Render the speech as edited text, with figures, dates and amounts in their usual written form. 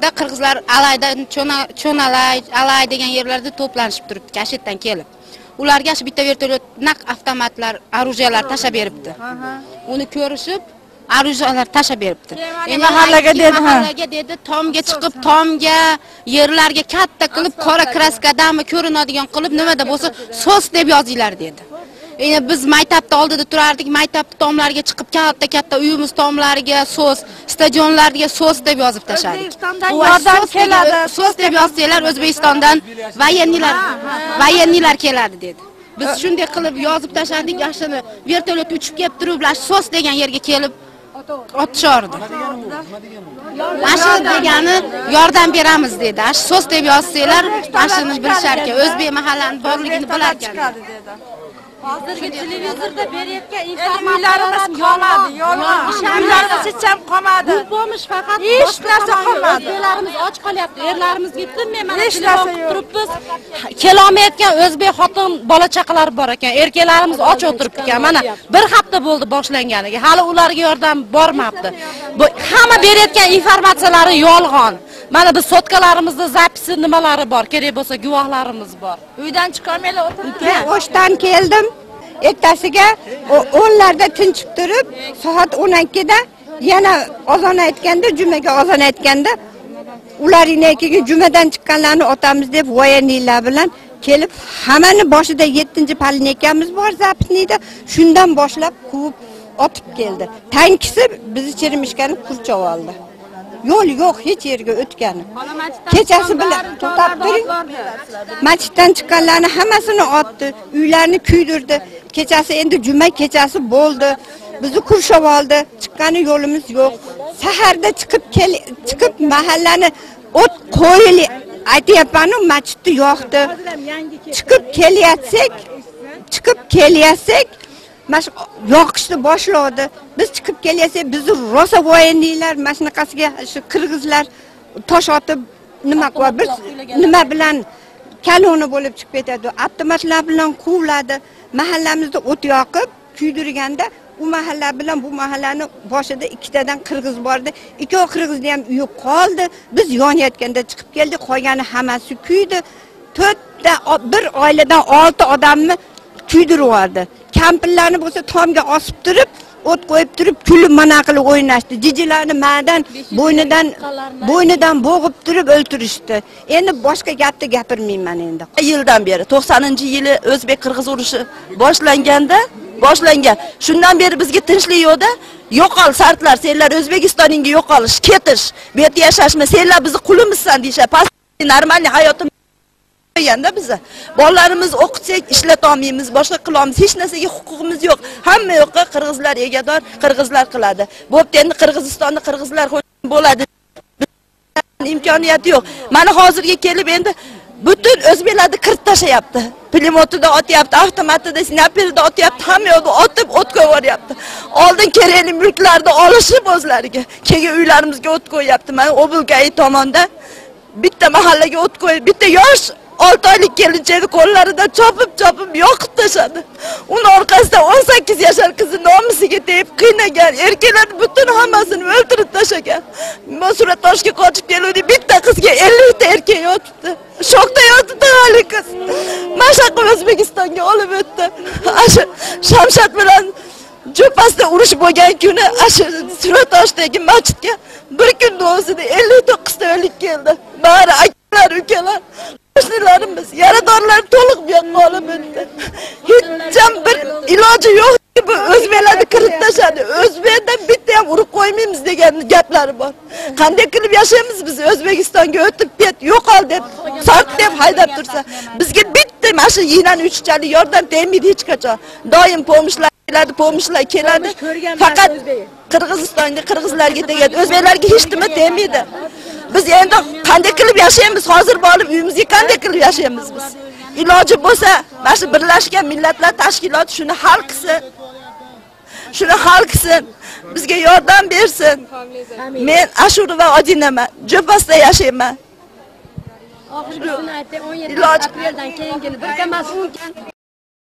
yerda qirg'izlar Alaydan Cho'nalay, Alay degan yerlarda to'planishib turibdi, shu yerdan kelib. Ularga shu bitta vertolyot naq avtomatlar, оружия lar tashlab beribdi. Uni ko'rishib, оружия lar tashlab beribdi. Endi mahallaga dedi, mahallaga dedi, tomga chiqib, tomga, yerlarga katta qilib, qora kraskadami ko'rinadigan qilib, nimada bo'lsa sos deb yozinglar dedi. Endi biz maktabda oldida turardik, maktabning tomlariga chiqib katta-katta uyimiz tomlariga sos, stadionlarga sos deb yozib tashladik. O'zbekistondan yordam keladi, sos deb yozsanglar O'zbekistondan военный lar keladi dedi. Biz shunday qilib yozib tashladik, ashuni vertolyot uchib kelib turib, sos degan yerga kelib otishardi. Ashu degani yordam beramiz dedi. Ash sos deb yozsanglar, ashuni bilishar ekan, o'zbek mahallaning borligini bilar ekan. Hozirgi televizorda berayotgan informatsiyalarimiz qolmadi, yolg'on. Uylarimiz hech ham qolmadi. Bu bo'lmish faqat hech narsa qolmadi. O'zbeklarimiz och qolyapti, erlarimiz tinmay mana telefon qilib turibmiz. Kelolmayotgan o'zbek xotin bola chaqalari bor ekan, erkaklarimiz och o'tiribdi ekan. Mana bir hafta bo'ldi boshlanganiga, hali ularga yordam bormabdi. Bu hamma berayotgan informatsiyalari yolg'on. Mana biz sotkalarimizda zapisi nimalari bor, kerak bo'lsa guvohlarimiz bor. Uydan chiqolmaylar o'tiribdi. O'shdan keldim. Ertasiga 10larda tinchib turib, soat 12da yana azon aytganda, jumaga azon aytganda, ularnikiga jumadan chiqqanlarni otamiz deb военный lar bilan kelib, hammani boshida 7-poliklinikamiz bor Zapsniyda, shundan boshlab quvib otib keldi. Tankisi bizni Cheremishkani qurchab oldi. Yo'l yo'q hech yerga o'tgani. Kechasi bilan to'xtab turing. Masjiddan chiqqanlarni hammasini otdi, uylarni kuydirdi. Kechasi endi juma kechasi bo'ldi. Bizni qurshab oldi. Chiqqani yo'limiz yo'q. Saharda chiqib mahallani o't qo'yili aytayapman-u, masjidni yoqdi. Chiqib kelyapsak, mana shu yoqishni boshladi. Biz chiqib kelyapsak, bizni rosa военный lar, mana shunaqasiga shu qirg'izlar tosh otib nima qilib, bir nima bilan kalona bo'lib chiqib ketadi. Avtomatlar bilan quvladi. Mahallamizda o't yoqib kuydirganda u mahalla bilan bu mahallani boshida ikkitadan qirg'iz bordi. Ikkov qirg'izni ham uyi qoldi. Biz yonayotganda chiqib keldik, qolgani hammasi kuydi. 4ta bir oiladan 6 odamni kuydirib yubordi. Kampirlarni bo'lsa tomga osib turib, o't qo'yib turib, kulib mana qilib o'ynashdi. Jijilarni ma'dan bo'ynidan bo'g'ib turib o'ltirishdi. Endi boshqa gapni gapirmayman endi. Yildan beri 90-yili o'zbek-qirg'iz urushi boshlangan. Shundan beri bizga tinchlik yo'qda. Yo'qol sartlar, senlar O'zbekistoningga yo'qolish, ketish, bu yerda yashashma, senlar bizni qulimizsan deyishadi. Normal hayotimiz qo'yganda bizni. Bolalarimiz o'qitsak ishlata olmaymiz, boshqa qila olmaymiz, hech narsaga huquqimiz yo'q. Hamma yoqqa qirg'izlar egador, qirg'izlar qiladi. Bo'pti, endi Qirg'izistonni qirg'izlar bo'ladi. Imkoniyati yo'q. Mana hozirga kelib endi butun o'zbeklarni kirt tashlayapti. Pulemyotida otyapti, avtomatida, snayperida otyapti, hamma yoqda otib o't qo'yib yuboryapti. Oldin kerakli mulklarni olishib o'zlariga, keyin uylarimizga o't qo'yyapti. Mana Obulgay tomonda bitta mahallaga o't qo'yib, bitta yosh 6 oylik kelinchakni qo'llaridan chopib-chopib yoqib tashladi. Uni orqasidan 18 yashar qizi nomusiga tegib qiynagan, erkaklarni butun hammasini o'ldirib tashlagan. Surattoshga qochib keluvdi, bitta qizga 50 ta erkak yotibdi. Shokda yotibdi hali qiz. Mashaqqat O'zbekistonga olib o'tdi. Ashu Shamshat bilan Jo'pasida urush bo'lgan kuni ashu Suratoshdagi masjidga bir kunda o'zida 59 ta o'lik keldi. Bari akalar, ukalar, qo'shnilarimiz, yaradorlar to'liq bu yoqqa olib o'tdi. Hech ham bir iloji yo'q. Bu o'zbeklarni kirit tashladi. O'zbekdan bitta ham urib qo'ymaymiz degan gaplari bor. Qanday qilib yashaymiz biz O'zbekistonga o'tib ket, yo'qol deb, sart deb haydab tursa, bizga bitta mana shu yinani uchchalik yordam tegmaydi hech qachon. Doim pomishlar keladi, pomishlar keladi. Faqat Qirg'izistonga, qirg'izlarga tegadi, o'zbeklarga hech nima tegmaydi. Biz endi qanday qilib yashaymiz? Hozir borib uyimizga qanday qilib yashaymiz biz? Iloji bo'lsa, mana shu Birlashgan Millatlar Tashkiloti shuni hal qilsin. Shuni hal qilsin, bizga yordam bersin. Men Ashurova Odinaman, Jo'pasda yashayman. Oxirgisini aytay, 17 apreldan keyingini bir emas, 10